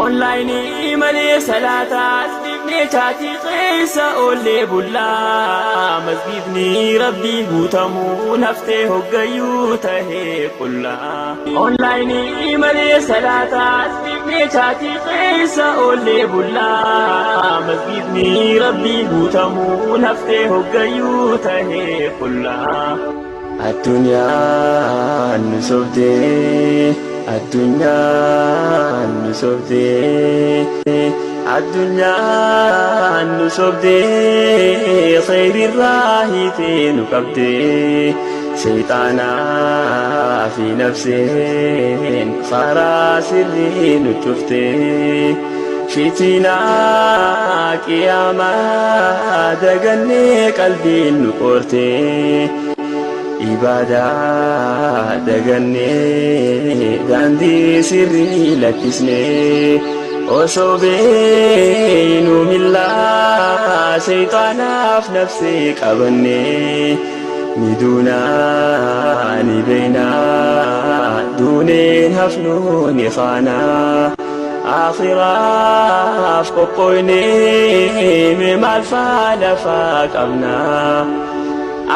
Onlaayinii malee salaataas dhiifnee chaatii keessa oollee bullaa. Masgiidni rabbii guutamuu naftee hoggayyuu tahee qullaa. Onlaayinii malee salaataas dhiifnee chaatii keessa oollee bullaa. Masgiidni rabbii guutamuu naftee hoggayyuu tahee qullaa. Addunyaan nu sobdee, addunyaan nu sobdee, addunyaan nu sobdee, kheyrirraa hiitee nu qabdee, sheyxaanaa fi nafseen karaa sirrii nu cuftee, fitinaa qiyaamaa dagannee qalbiin nu qoortee. Ibaadaa dagannee daandii sirrii lakkisnee osoo beeynu millaa sheyxaanaaf nafsee qabannee ni duunaa ni beeynaa duuneen hafnuu ni kaanaa aakhiraaf qophooynee mee maal faa lafaa qabnaa.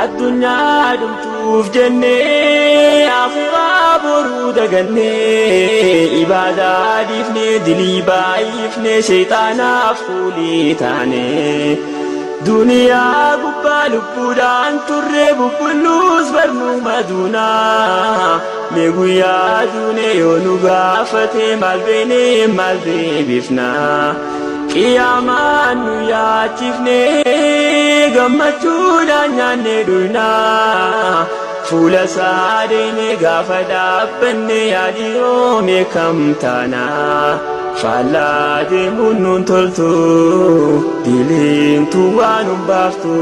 Addunyaa dhumtuuf jennee akhiraa boruu dagannee ibaadaa dhiifnee dilii baay'ifnee sheyxaanaaf fuulii taane duniyaa gubbaa lubbuudhaan turre bubbulluus barnuma duunaa mee guyyaa duune yoo nu gaafate maal beene maal deebifnaa. Qiyaamaan nu yaachifne gammachuudhaan nyaanne dhuynaa fuula isaa deene gaafa dhaabbanne yaadhiroo meekam taanaa faallaa deemuun nuun toltu diliintu waan nun baaftu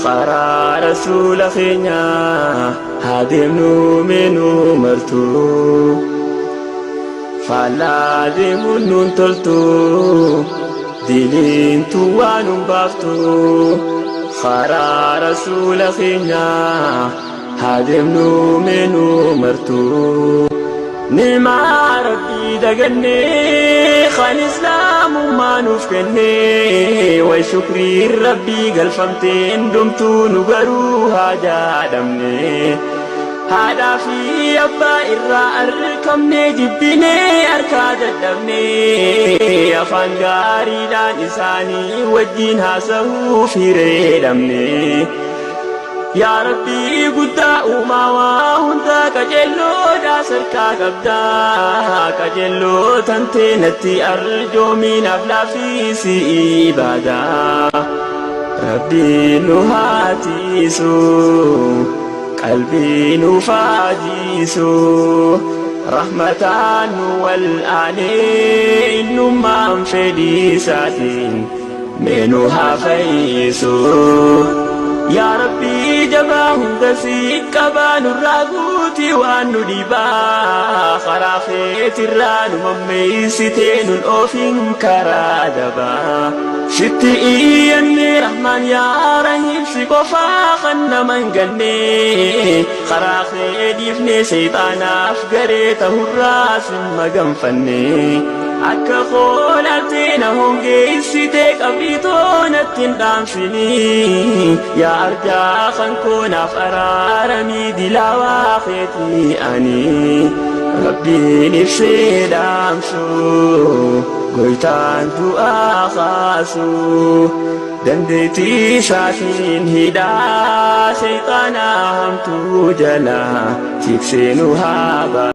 karaa rasuula keenyaa haa deemnu mee nu martu. Faallaa deemuun nuun toltu diliintu waan nun baaftu karaa rasuula keenyaa haa deemnu mee nu martu. Ni'maa rabbii dagannee kan islaamummaa nuuf kennee way shukriin rabbii galfamteen dhumtuu nu garuu haajaa dhabne. Haadhaa fi abbaa irraa arkamnee jibbinee harkaa dadhabnee afaan gaariidhaan isaanii wajjin haasa'uuf hiree dhabne. Yaa Rabbii guddaa uumaa waa hundaa qajeelloodhaa sarkaa qabdaa qajeelloo tantee natti arjoomii naaf laaffisi ibaadaa. Rabbiin nu haa tiisu. Qalbii nuuf haa jiisu rahmataan nu wal'aanee innummaan fedhii isaatiin mee nu haa fayyisu. Yaa Rabbii jabaa hunda si qabaa nurraa guutii waan nu dhibaa karaa keetirraa nu mammeessitee nun oofin karaa dabaa. Sitti iyyanne Rahmaan yaa Rahiim si qofaa kan nama hin ganne karaa kee dhiifne sheyxaanaaf garee tahurraa sin maganfanne akka koolaaltee na hongeessite qabrii too natti hin dhaamsini yaa arjaa kan koo naaf araaramii dilaawaa keetii ani Rabbiin ibsee dhaamsu. Goytaan du'aa kaasu dandeettii isaatiin hidhaa sheyxaanaa hamtuu jalaa tiksee nu haa baasu.